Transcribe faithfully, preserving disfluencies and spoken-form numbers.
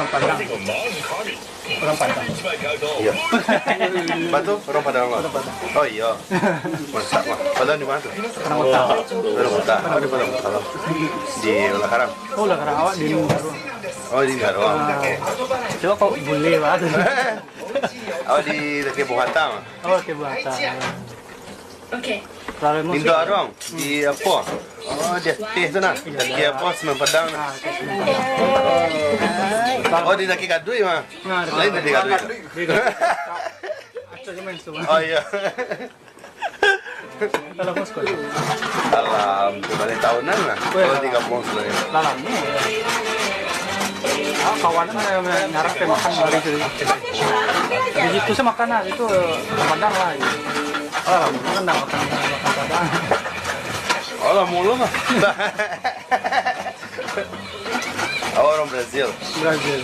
Padang. Orang Padang. Iya. Apa tu? Orang Padang, Bang? Orang Padang. Oh, iya. Mantap, Bang. Padang di mana tu? Tanah Kota. Tanah Kota. Oh, di Padang Kota, Bang. Di Ulakarang. Oh, Ulakarang. Awak di Ninggaruang. Oh, di Ninggaruang. Ah. Oke. Cuma kok boleh, Bang. Awak di Daki Buhata, Bang. Oh, Daki Buhata. Oke. Lalu Indo Aruang, di apa? Oh, di ateh tu nah. Daki apa, Semen Padang nah. Ah, oke, Semen Padang. Oh, di Daki Gadui mah. Nah, Lain Daki Gadui. Di Gadui. Acok je main tu, Bang. Oh, iya. Kalau bos kau. Alam, tu balik tahunan lah. Oh, iya. Kalau di kampung sebenarnya. Dalam ni. Ah, kawan ni nyarak ke makan hari tu. Di situ saya makan lah, itu Padang lah. Ah, makan dah, makan, makan Padang. Alah, mulu lah. Awak orang Brazil. Brazil.